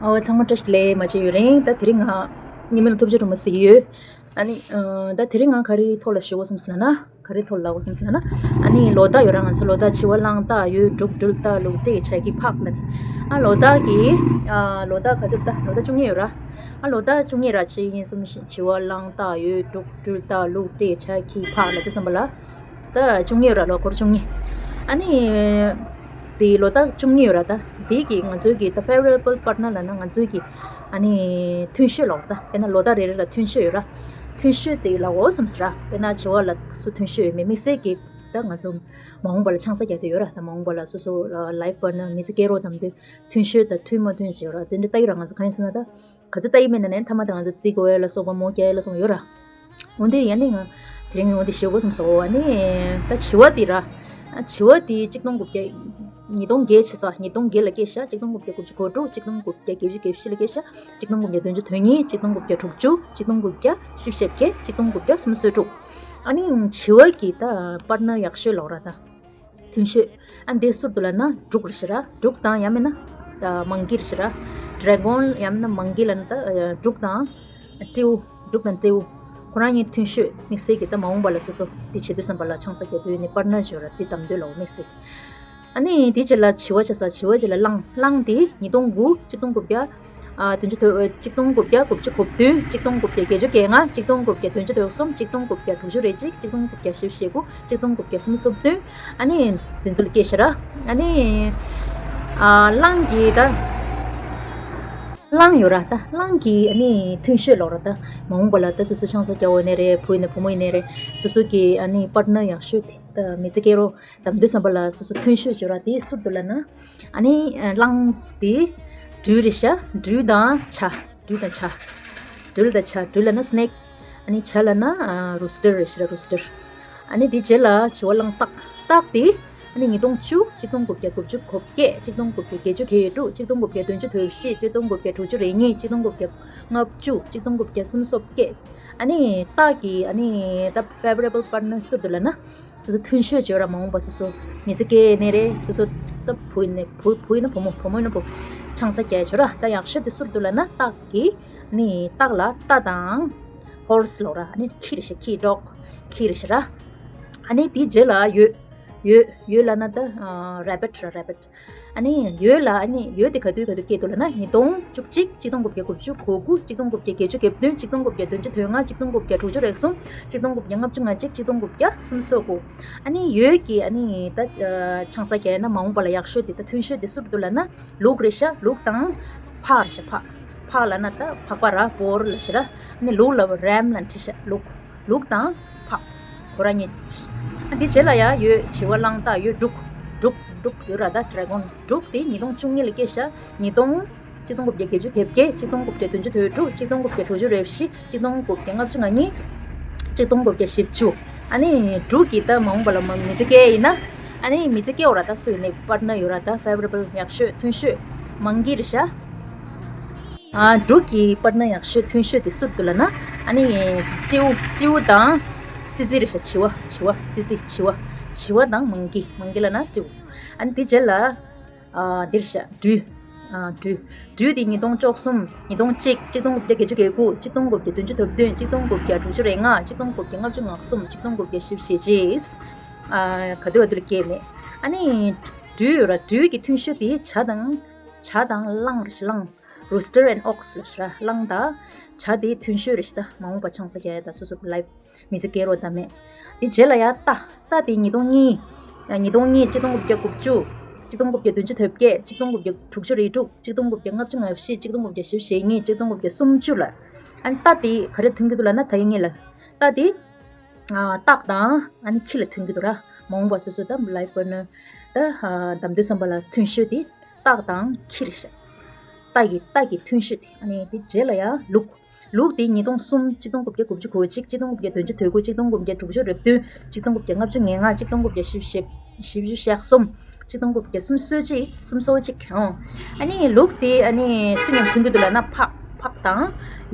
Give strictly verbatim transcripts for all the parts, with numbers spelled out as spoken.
ཨོ་ཚང་མ་བཀྲ་ཤིས་བདེ་ལེགས། མ་བརྗེད་ཡུན་རིང་། ད་དེ་རིང་ང་ཉི་མ་ལ་ཐུབ་ཆ་གྲོང་མ་གཟིགས་ཡོད། ཨ་ནི་ཨ་ད་དེ་རིང་ང་ག་རེ་ཐོག་ལ་ཞུ་དགོས་བསམ་སོང་ལབ་ན། ག་རེ་ཐོག་ལ་ལབ་དགོས་བསམ་སོང་ལབ་ན། ཨ་ནི་ལོ་རྟགས་ཡོད་ར། ང་ཚོ་ལོ་རྟགས་བྱི་བ་གླང་སྟག་ཡོས་འབྲུག་སྦྲུལ་རྟ་ལུག་སྤྲེལ་བྱ་ཁྱི་ཕག་ལབ། ཨ་ལོ་རྟགས་ཀྱི་ཨ་ལོ་རྟགས་ག་ཚོད་ད་ལོ་རྟགས་བཅུ་གཉིས་ཡོད་ར། ཨ་ལོ་རྟགས་བཅུ་གཉིས་ར། གཅིག་གཉིས་གསུམ་བཞི། བྱི་བ་གླང་སྟག་ཡོས་འབྲུག་སྦྲུལ་རྟ་ལུག་སྤྲེལ་བྱ་ཁྱི་ཕག་ལབ་དུས་ཙམ་པ་ལ། ད་བཅུ་གཉིས་ཡོད་ར། ལོ་འཁོར་བཅུ་གཉིས། ཨ་ནི་དེ་ལོ་རྟགས་བཅུ་གཉིས་ཡོད་ར། ད་དེ་གི་ང་ཚོའི་གི་ད་favorable partner ལབ་ན་ང་ཚོའི་གི་ཨ་ནི་མཐུན་ཤོས་ལབ་ར། ད་དཔེར་ན་ལོ་རྟགས་རེ་རེ་ལ་མཐུན་ཤོས་ཡོད་ར། མཐུན་ཤོས་དེ་ལབ་དགོས་བསམ་སོང་ར། དཔེར་ན་བྱི་བ་ལ་སུ་མཐུན་ཤོས་ཡོད་མེད་དམིགས་བསལ་གི་ད་ང་ཚོ་མ་འོངས་པ་ལ་ཆང་ས་རྒྱག་དུས་ཡོད་ར། ད་མ་འོངས་པ་ལ་སོ་སོ་life partner མི་ཚེ་སྐྱེལ་རོགས་དམ་དུས་མཐུན་ཤོས་དང་མཐུན་མ་མཐུན་ཅིག་ཡོད་ར། དེ་འདྲ་ལྟ་གི་ར། ང་ཚོ་གང་ཡིན་ཟེར་ན་ད། ག་ཚོད་ལྟ་ཡི་མིན་ན་ནས་མཐའ་མ་དེ་ང་ཚོ་རྩིས་དགོས་ཡ་ལ་སོགས་པ་མོ་རྒྱག་ཡ་ལ་སོགས་པ་ཡོད་ར། འོན་ཏེ་ཡ་ནི་ང་དེ་རིང་འོན་ཏེ་ཞུ་དགོས་བསམ་སོང་། ཨ་ནི་ད་བྱི་བ་དེ་ར། བྱི་བ་དེ་གཅིག་སྟོང་དགུ་བརྒྱ། ཉིས་སྟོང་བརྒྱད་ཆགས་ས། ཉིས་སྟོང་བརྒྱད་ལ་སྐྱེས་ཤག་གཅིག་སྟོང་དགུ་བརྒྱ་དགུ་བཅུ་གོ་དྲུག་གཅིག་སྟོང་དགུ་བརྒྱ་བརྒྱད་ཅུ་གྱ་བཞི་ལ་སྐྱེས་ཤག་གཅིག་སྟོང་དགུ་བརྒྱ་བདུན་ཅུ་དོན་གཉིས། གཅིག་སྟོང་དགུ་བརྒྱ་དྲུག་ཅུ། གཅིག་སྟོང་དགུ་བརྒྱ་བཞི་བཅུ་ཞེ་བརྒྱད། གཅིག་སྟོང་དགུ་བརྒྱ་སུམ་ཅུ་སོ་དྲུག་ཨ་ནི་བྱི་བ་གི་ད་partner ཡག་ཤོས་ལབ་ར་ད། མཐུན་ཤོས། ཨ་འདི་སུ་རེད་འདུག་ལབ་ན་འབྲུག་རེད་ཤག་ར། འབྲུག་དང་ཡང་མིན་ན་ད་མང་ཀི་རེད་ཤག་ར། dragon ཡང་མིན་ན་མང་ཀི་ལབ་ན་ད་འབྲུག་དང་སྤྲེའུ། འབྲུག་དང་སྤྲེའུ་ཁོ་རང་གཉིས་མཐུན་ཤོས། དམིགས་བསལ་གྱི་ད་མ་འོངས་པ་ལ་སོ་སོ་དེ་བྱེད་དུས་ཙམ་པ་ལ་ཆང་ས་རྒྱག་དུས་ནི་partner ཅིག་ཡོད་ར། དེ་དམ་དུས་ལ་དམིགས་བསལ། ཨ་ནི་དེ་རྗེས་ལ་བྱི་བ་ཆགས་ས། བྱི་བ་རྗེས་ལ་གླང་། གླང་དེ་ཉིས་སྟོང་དགུ། གཅིག་སྟོང་དགུ་བརྒྱ་ཨ་བདུན་ཅུ་དོན། གཅིག་སྟོང་དགུ་བརྒྱ་དགུ་བཅུ་གོ་བདུན། གཅིག་སྟོང་དགུ་བརྒྱ་བརྒྱད་ཅུ་གྱ་ལྔ། གཅིག་སྟོང་དགུ་བརྒྱ་བདུན་ཅུ་དོན་གསུམ། གཅིག་སྟོང་དགུ་བརྒྱ་དྲུག་ཅུ་རེ་གཅིག་གཅིག་སྟོང་དགུ་བརྒྱ་སུམ་ཅུ་ཞེ་དགུ། གཅིག་སྟོང་དགུ་བརྒྱ་སུམ་ཅུ་སོ་བདུན། ཨ་ནི་དེ་ཚོ་ལ་སྐྱེས་ཤག་ར། ཨ་ནི་ཨ་གླང་གི་ད་གླང་ཡོད་ར། ད་གླང་གི་ཨ་ནི་མཐུན་ཤོས་ལབ་ར། ད་མ་འོངས་པ་ལ་ད་སོ་སོ་ཆང་ས་རྒྱག་འོ་ནས་རེད། བུ་ཡིན་ན་བུ་མོ་ཡིན་ནས་རེད། སོ་སོ་གི་ཨ་ནི་partner ཡག་ཤོས་དེ་ད་མི་ཚེ་སྐྱེལ་རོགས་དམ་དུས་ཙམ་པ་ལ་སོ་སོ་མཐུན་ཤོས་ཅིག་ཡོད་ར། དེ་སུ་རེད་འདུག་ལབ་ན། ཨ་ནི་གླང་དེ་སྦྲུལ་རེད་ཤག་སྦྲུལ་དང་བྱ། སྦྲུལ་དང་བྱ། སྦྲུལ་དང་བྱ། སྦྲུལ་ལབ་ན་snake ཨ་ནི་བྱ་ལབ་ན་ཨ་rooster རེད་ཤག་ར། rooster ཨ་ནི་དེ་རྗེས་ལ་བྱི་བ་གླང་སྟག་སྟག་དེ་ཨ་ནི་ཉིས་སྟོང་བཅུ། གཅིག་སྟོང་དགུ་བརྒྱ་དགུ་བཅུ་གོ་བརྒྱད། གཅིག་སྟོང་དགུ་བརྒྱ་བརྒྱད་ཅུ་གྱ་དྲུག་གཅིག་སྟོང་དགུ་བརྒྱ་བདུན་ཅུ་དོན་བཞི། གཅིག་སྟོང་དགུ་བརྒྱ་དྲུག་ཅུ་རེ་གཉིས། གཅིག་སྟོང་དགུ་བརྒྱ་ལྔ་བཅུ། གཅིག་སྟོང་དགུ་བརྒྱ་སུམ་ཅུ་སོ་བརྒྱད། ཨ་ནི་སྟག་གི་ཨ་ནི་ད་favorable partner སུ་རེད་འདུག་ལབ་ན། སོ་སོ་མཐུན་ཤོས་ཅིག་ཡོད་ར། མ་འོངས་པ་སོ་སོ་མི་ཚེ་སྐྱེལ་ནས་རེད། སོ་སོ་ད་བུ་ཡིན་ན་བུ། བུ་ཡིན་ན་བུ་མོ། བུ་མོ་ཡིན་ན་བུ། ཆང་ས་རྒྱག་ཡ་ཅིག་ཡོད་ར། ད་ཡག་ཤོས་དེ་སུ་རེད་འདུག་ལབ་ན་སྟག་གི་ནི་སྟག་ལ་རྟ་དང་horse ལབ་ར། ཨ་ནི་ཁྱི་རེད་ཤག་ཁྱི་dog ཁྱི་རེད་ཤག་ར། ཨ་ནི་དེའི་རྗེས་ལ་ཡོས། ཡོས། ཡོས་ལབ་ན་ད་ཨ་rabbit ར། rabbit ཨ་ནི་ཡོས་ལ། ཨ་ནི་ཡོས་དེ་ག་དུས་ག་དུས་སྐྱེས་འདུག་ལབ་ན། ཉིས་སྟོང་བཅུ་གཅིག། གཅིག་སྟོང་དགུ་བརྒྱ་དགུ་བཅུ་གོ་དགུ། གཅིག་སྟོང་དགུ་བརྒྱ་བརྒྱད་ཅུ་གྱ་བདུན། གཅིག་སྟོང་དགུ་བརྒྱ་དྲུག་ཅུ་རེ་གསུམ། གཅིག་སྟོང་དགུ་བརྒྱ་ལྔ་བཅུ་ང་གཅིག། གཅིག་སྟོང་དགུ་བརྒྱ་སུམ་ཅུ་སོ་དགུ། ཨ་ནི་ཡོས་ཀྱི་ཨ་ནི་ད་ཨ་ཆང་ས་རྒྱག་ཡ་ན་མ་འོངས་པ་ལ་ཡག་ཤོས་དེ་ད་མཐུན་ཤོས་དེ་སུ་རེད་འདུག་ལབ་ན་ལུག་རེད་ཤག་ལུག་དང་ཕག་རེད་ཤག་ཕག་ཕག་ལབ་ན་ད་ཕག་པ་ར། boar ལབ་ཤག་ར། ཨ་ནི་ལུག་ལ་ram ལབ་བྲིས་ཤག་ལུག་ལུག་དང་ཕག་ཁོ་རང་གཉིས། ཨ་འདི་རྗེས་ལ་ཡ་ཡོས། བྱི་བ་གླང་སྟག་ཡོས། འབྲུག་འབྲུག་འབྲུག་ཡོད་ར། ད་dragon འབྲུག་དེ་ཉིས་སྟོང་བཅུ་གཉིས་ལ་སྐྱེས་ཤག་ཉིས་སྟོང་། གཅིག་སྟོང་དགུ་བརྒྱ་བརྒྱད་ཅུ་གྱ་བརྒྱད། གཅིག་སྟོང་དགུ་བརྒྱ་བདུན་ཅུ་དོན་དྲུག་གཅིག་སྟོང་དགུ་བརྒྱ་དྲུག་ཅུ་རེ་བཞི། གཅིག་སྟོང་དགུ་བརྒྱ་ལྔ་བཅུ་ང་གཉིས། གཅིག་སྟོང་དགུ་བརྒྱ་བཞི་བཅུ། ཨ་ནི་འབྲུག་གི་ད་མ་འོངས་པ་ལ་མ་མི་ཚེ་སྐྱེལ་ཡིན་ན། ཨ་ནི་མི་ཚེ་སྐྱེལ་བ་ར། ད་སུ་ཡིན་ནའི་partner ཡོད་ར། ད་favorable ཡག་ཤོས་མཐུན་ཤོས་མང་ཀི་རེད་ཤག་ཨ་འབྲུག་གི་partner ཡག་ཤོས་མཐུན་ཤོས་དེ་སུ་རེད་འདུག་ལབ་ན། ཨ་ནི་སྤྲེའུ། སྤྲེའུ་དང་ཙི་ཙི་རེད་ཤག་བྱི་བ། བྱི་བ། ཙི་ཙི། བྱི་བ། བྱི་བ་དང་མང་ཀི། མང་ཀི་ལབ་ན་སྤྲེའུ། ཨ་ནི་དེ་རྗེས་ལ་ཨ་འདི་རེད་ཤག་སྦྲུལ། ཨ་སྦྲུལ། སྦྲུལ་དེ་ཉིས་སྟོང་བཅུ་གསུམ། ཉིས་སྟོང་གཅིག། གཅིག་སྟོང་དགུ་བརྒྱ་བརྒྱད་ཅུ་གྱ་དགུ། གཅིག་སྟོང་དགུ་བརྒྱ་བདུན་ཅུ་དོན་བདུན། གཅིག་སྟོང་དགུ་བརྒྱ་དྲུག་ཅུ་རེ་ལྔ། གཅིག་སྟོང་དགུ་བརྒྱ་ལྔ་བཅུ་ང་གསུམ། གཅིག་སྟོང་དགུ་བརྒྱ་བཞི་བཅུ་ཞེ་གཅིག། ཨ་ག་དུས་ག་དུས་ལ་སྐྱེས་མེད། ཨ་ནི་སྦྲུལ་ཡོད་ར། སྦྲུལ་གྱི་མཐུན་ཤོས་དེ་བྱ་དང་། བྱ་དང་གླང་རེད་ཤག་གླང་། rooster and ox ལབ་ཤག་ར། གླང་དང་བྱ་དེ་མཐུན་ཤོས་རེད་ཤག་ད་མ་འོངས་པ་ཆང་ས་རྒྱག་ཡ་ད་སོ་སོ་life མི་ཚེ་སྐྱེལ་རོགས་ད་མེད། དེ་རྗེས་ལ་ཡ་རྟ། རྟ་དེ་ཉིས་སྟོང་གཉིས། ཉིས་སྟོང་གཉིས། གཅིག་སྟོང་དགུ་བརྒྱ་དགུ་བཅུ། གཅིག་སྟོང་དགུ་བརྒྱ་བདུན་ཅུ་དོན་བརྒྱད། གཅིག་སྟོང་དགུ་བརྒྱ་དྲུག་ཅུ་རེ་དྲུག་གཅིག་སྟོང་དགུ་བརྒྱ་ལྔ་བཅུ་ང་བཞི། གཅིག་སྟོང་དགུ་བརྒྱ་བཞི་བཅུ་ཞེ་གཉིས། གཅིག་སྟོང་དགུ་བརྒྱ་སུམ་ཅུ་ལ། ཨ་ནི་རྟ་དེ་ག་རེ་མཐུན་གྱི་འདུག་ལབ་ན། ད་ཡིན་ངེས་ལ། རྟ་དེ་ཨ་སྟག་དང་ཨ་ནི་ཁྱི་ལ་མཐུན་གྱི་འདུག་ར། མ་འོངས་པ་སོ་སོ་ད་life partner ད་ཨ་འདམ་དུས་ཙམ་པ་ལ་མཐུན་ཤོས་དེ་སྟག་དང་ཁྱི་རེད་ཤག་རྟ་གི་རྟ་གི་མཐུན་ཤོས་དེ། ཨ་ནི་དེ་རྗེས་ལ་ཡ་ལུག་ལུག་དེ་ཉིས་སྟོང་གསུམ། གཅིག་སྟོང་དགུ་བརྒྱ་དགུ་བཅུ་གོ་གཅིག། གཅིག་སྟོང་དགུ་བརྒྱ་བདུན་ཅུ་དོན་དགུ། གཅིག་སྟོང་དགུ་བརྒྱ་དྲུག་ཅུ་རེ་བདུན། གཅིག་སྟོང་དགུ་བརྒྱ་ལྔ་བཅུ་ང་ལྔ། གཅིག་སྟོང་དགུ་བརྒྱ་བཞི་བཅུ་ཞེ་བཞི་བཅུ་ཞེ་གསུམ། གཅིག་སྟོང་དགུ་བརྒྱ་སུམ་ཅུ་སོ་གཅིག་སུམ་ཅུ་སོ་གཅིག་ཨོ། ཨ་ནི་ལུག་དེ་ཨ་ནི་སུ་མཉམ་མཐུན་གྱི་འདུག་ལབ་ན་ཕག་ཕག་དང་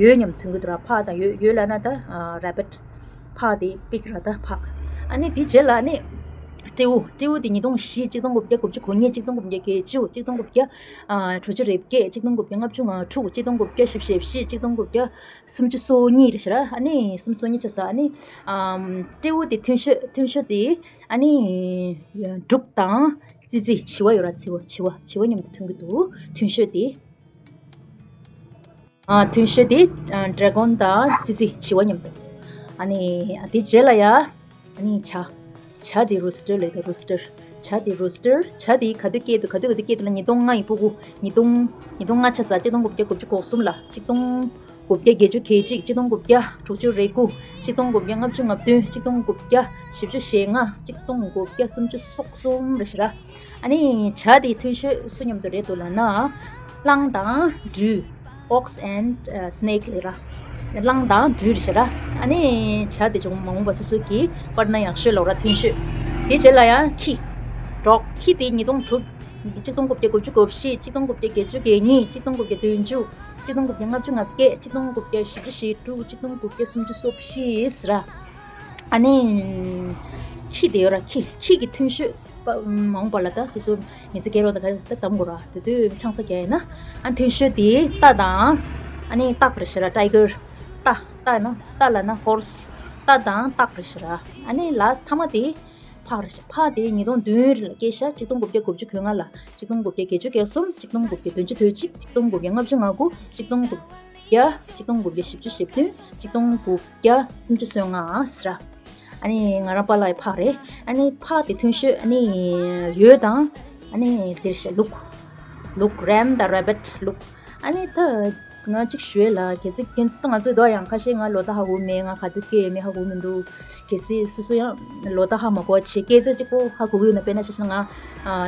ཡོས་མཉམ་མཐུན་གྱི་འདུག་ར། ཕག་དང་ཡོས། ཡོས་ལབ་ན་ད་ཨ་rabbit ཕག་དེ་pig ར། ད་ཕག་ཨ་ནི་དེ་རྗེས་ལ་ཨ་ནི་ སྤྲེའུ། སྤྲེའུ་དེ་ཉིས་སྟོང་བཞི། གཅིག་སྟོང་དགུ་བརྒྱ་དགུ་བཅུ་གོ་གཉིས། གཅིག་སྟོང་དགུ་བརྒྱ་བརྒྱད་ཅུ། གཅིག་སྟོང་དགུ་བརྒྱ་ཨ་དྲུག་ཅུ་རེ་བརྒྱད། གཅིག་སྟོང་དགུ་བརྒྱ་ལྔ་བཅུ་ང་དྲུག། གཅིག་སྟོང་དགུ་བརྒྱ་བཞི་བཅུ་ཞེ་བཞི། གཅིག་སྟོང་དགུ་བརྒྱ་སུམ་ཅུ་སོ་གཉིས་རེད་ཤག་ར། ཨ་ནི་སུམ་ཅུ་སོ་གཉིས་ཆགས་ས། ཨ་ནི་ཨམ་སྤྲེའུ་དེ་ཐུན་ཤོད། ཐུན་ཤོད་དེ་ཨ་ནི་འབྲུག་དང་ཙི་ཙི། བྱི་བ་ཡོད་ར། བྱི་བ། བྱི་བ། བྱི་བ་མཉམ་དུ་ཐོན་གྱི་འདུག་ཐུན་ཤོད་དེ། ཨ་ཐུན་ཤོད་དེ་ཨ་ཌེ་གོན་དང་ཙི་ཙི། བྱི་བ་མཉམ་དུ། ཨ་ནི་ཨ་དེ་རྗེས་ལ་ཡ། ཨ་ནི་བྱ། བྱ་དེ་རུ་སི་ཊར་ལབ་ཀྱི་འདུག་རུ་སི་ཊར། བྱ་དེ་རུ་སི་ཊར། བྱ་དེ་ག་དུས་སྐྱེས་འདུག་ག་དུས་ག་དུས་སྐྱེས་འདུག་ལབ་ན། ཉིས་སྟོང་ལྔ་ཡི་སྤུ་གུ། ཉིས་སྟོང་། ཉིས་སྟོང་ལྔ་ཆགས་ས། གཅིག་སྟོང་དགུ་བརྒྱ་དགུ་བཅུ་གོ་གསུམ་ལ། གཅིག་སྟོང་དགུ་བརྒྱ་བརྒྱད་ཅུ་གྱ་གཅིག། གཅིག་སྟོང་དགུ་བརྒྱ་དྲུག་ཅུ་རེ་དགུ། གཅིག་སྟོང་དགུ་བརྒྱ་ལྔ་བཅུ་ང་བདུན། གཅིག་སྟོང་དགུ་བརྒྱ་བཞི་བཅུ་ཞེ་ལྔ། གཅིག་སྟོང་དགུ་བརྒྱ་སུམ་ཅུ་སོ་གསུམ་རེད་ཤག་ར། ཨ་ནི་བྱ་དེ་ཐུན་ཤོད་སུ་མཉམ་དུ་རེད་འདུག་ལབ་ན། གླང་དང་སྦྲུལ། Ox and uh, snake རེད་ར། གླང་དང་སྦྲུལ་རེད་ཤག་ར། ཨ་ནི་བྱ་དེ་ཅུང་མ་འོངས་པ་སོ་སོ་གི་པར་ན་ཡག་ཤོས་ལབ་ར། ཐུན་ཤོད། དེ་རྗེས་ལ་ཡ་ཁྱི། འབྲོག། ཁྱི་དེ་ཉིས་སྟོང་དྲུག། གཅིག་སྟོང་དགུ་བརྒྱ་དགུ་བཅུ་གོ་བཞི། གཅིག་སྟོང་དགུ་བརྒྱ་བརྒྱད་ཅུ་གྱ་གཉིས། གཅིག་སྟོང་དགུ་བརྒྱ་བདུན་ཅུ། གཅིག་སྟོང་དགུ་བརྒྱ་ལྔ་བཅུ་ང་བརྒྱད། གཅིག་སྟོང་དགུ་བརྒྱ་བཞི་བཅུ་ཞེ་དྲུག། གཅིག་སྟོང་དགུ་བརྒྱ་སུམ་ཅུ་སོ་བཞི་ཟེར་ར། ཨ་ནི་ཁྱི་དེ་ཡོད་ར། ཁྱི། ཁྱི་གི་ཐུན་ཤོད་པ་མ་འོངས་པ་ལ་ད་སོ་སོ་མི་ཚེ་སྐྱེལ་རོགས་ད་ག་ད་གདམ་དགོས་ར། དེ་དུས་ཆང་ས་རྒྱག་ཡིན་ན། ཨ་ཐུན་ཤོད་དེ་རྟ་དང་། ཨ་ནི་སྟག་རེད་ཤག་ར། ཊའི་གར། རྟ། རྟ་ན། རྟ་ལབ་ན་ཧོར་སི། རྟ་དང་སྟག་རེད་ཤག་ར། ཨ་ནི་ལཱ་སི་ཊི་མཐའ་མ་དེ་ཕག་རེད་ཤག་ཕག་དེ་ཉིས་སྟོང་བདུན་ལ་སྐྱེས་ཤག་གཅིག་སྟོང་དགུ་བརྒྱ་དགུ་བཅུ་གོ་ལྔ་ལ། གཅིག་སྟོང་དགུ་བརྒྱ་བརྒྱད་ཅུ་གྱ་གསུམ། གཅིག་སྟོང་དགུ་བརྒྱ་བདུན་ཅུ་དོན་གཅིག། གཅིག་སྟོང་དགུ་བརྒྱ་ལྔ་བཅུ་ང་དགུ། གཅིག་སྟོང་དགུ་བརྒྱ། གཅིག་སྟོང་དགུ་བརྒྱ་བཞི་བཅུ་ཞེ་བདུན། གཅིག་སྟོང་དགུ་བརྒྱ་སུམ་ཅུ་སོ་ལྔ་ཟེར། ཨ་ནི་ང་རང་པཱ་ལགས་ཕག་རེད། ཨ་ནི་ཕག་དེ་ཐུན་ཤོད་ཨ་ནི་འོད་དང་། ཨ་ནི་དེར་ཤ་ལུག། ལུག། རེམ་དང་རེ་བིཊ། ལུག། ཨ་ནི་ད་ང་གཅིག་ཞུས་ལ། གལ་སྲིད་ཁྱེད་ད་ང་ཚོའི་མདོག་ཡང་ཁ་ཤས་ང་ལོ་ད་ཧ་གོ་མེད། ང་ག་དུས་སྐྱེས་ཡོད་མེད་ཧ་གོ་མི་འདུག་གལ་སྲིད་སོ་སོ་ཡང་ལོ་ད་ཧ་མ་གོ་བ་བྱས། སྐྱེས་ཚེས་གཅིག་པོ་ཧ་གོ་གི་ཡོད་ན། དཔེར་ན་ཆ་བཞག་ན་ང་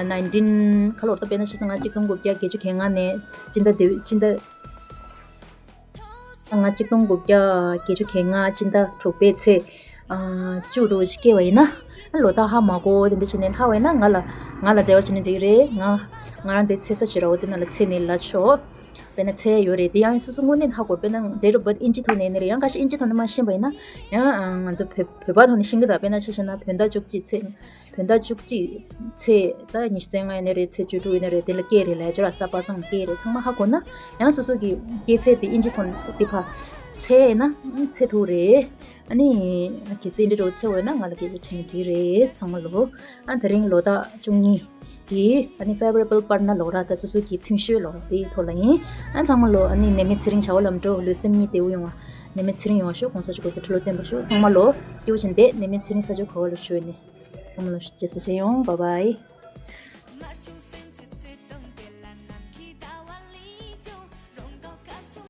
ནའིན་ཊིན་ག་ལོར་ད། དཔེར་ན་ཆ་བཞག་ན་ང་གཅིག་སྟོང་དགུ་བརྒྱ་བརྒྱད་ཅུ་གྱ་ལྔ་ནས་སྤྱི་ཟླ་དེ། སྤྱི་ཟླ། ང་གཅིག་སྟོང་དགུ་བརྒྱ་བརྒྱད་ཅུ་གྱ་ལྔ་སྤྱི་ཟླ་དྲུག་པའི་ཚེས་ཨ་བཅུ་དྲུག་ཅིག་སྐྱེས་པ་ཡིན་ན། ཨ་ལོ་ད་ཧ་མ་གོ་དེ་འདྲ་བྱས་ནས་ལྷག་པ་ཡིན་ན། ང་ལ་ང་ལ་འབྲེལ་བ་བྱས་ན་འགྲིག་གི་རེད། ང་ང་རང་དེ་ཚེས་གཟའ་ཞིག་ར་བ། དེ་ནང་ལ་ཚེས་ནས་ལབ་ཆོག་དཔེར་ན་ཚེས་ཡོད་རེད། དེ་ཡང་སོ་སོ་དངོས་གནས་ཧ་གོ། དཔེར་ན་date of birth ཨིན་ཇི་ཐོག་ནས་ཡིན་ནི་རེད། ཡང་ཁ་ཤས་ཨིན་ཇི་ཐོག་ནས་མ་ཤེས་པ་ཡིན་ན། ཡང་ང་ཚོ་བོད་བོད་པ་ཐོག་ནས་ཤེས་ཀྱི་འདུག་དཔེར་ན་ཆ་བཞག་ན་བོད་ཟླ་བཅུ་གཅིག་ཚེས། བོད་ཟླ་བཅུ་གཅིག་ཚེས་ད་ཉི་ཤུ་རྩ་ལྔ་ཡིན་ནི་རེད། ཚེས་བཅུ་དྲུག་ཡིན་ནི་རེད། དེ་ལ་སྐྱེས་རེད་ལབ་ཡ་ཅིག་ཡོད་ར། གཟའ་པ་སངས་སྐྱེས་རེད། ཚང་མ་ཧ་གོ་ན། ཡང་སོ་སོ་གི་སྐྱེས་ཚེས་དེ་ཨིན་ཇི་ཐོག་ནས་དེ་ཕར་ཚེས་ཡིན་ན་ཚེས་ཐུག་རེད། ཨ་ནི་གལ་སྲིད་འདི་འདྲ་བོ་ཚེས་འོ་ཡིན་ན་ང་ལ་སྐད་ཆ་དྲིས་ན་འགྲིག་རེད། ཚང་མ་ལོ། ཨ་དེ་རིང་ལོ་རྟགས་བཅུ་གཉིས་ཀྱི་ཨ་ནི་favorable པར་ན་ལོ་ར། ད་སོ་སོ་གི་ཐུན་ཤོད་ལོ་ར་དེའི་ཐོག་ལ་ཡིན། ཨ་ཚང་མ་ལོ། ཨ་ནི་ནད་མེད་ཚེ་རིང་བྱ་བ་ལམ་འགྲོ། ལུས་སེམས་གཉིས་བདེ་བོ་ཡོང་བ། ནད་མེད་ཚེ་རིང་ཡོང་བ་ཤོག་གོང་ས་མཆོག་གོ་ས་ཁྲི་ལོ་བརྟན་པ་ཤོག་ཚང་མ་ལོ། སྐྱིད་པོ་བྱས་ནས་བསྡད། ནད་མེད་ཚེ་རིང་ས་ཕྱོགས་ག་བ་ལ་བཞུགས་ནས། ཚང་མ་ལོ་རྗེས་སུ་མཇལ་ཡོང་། Bye bye།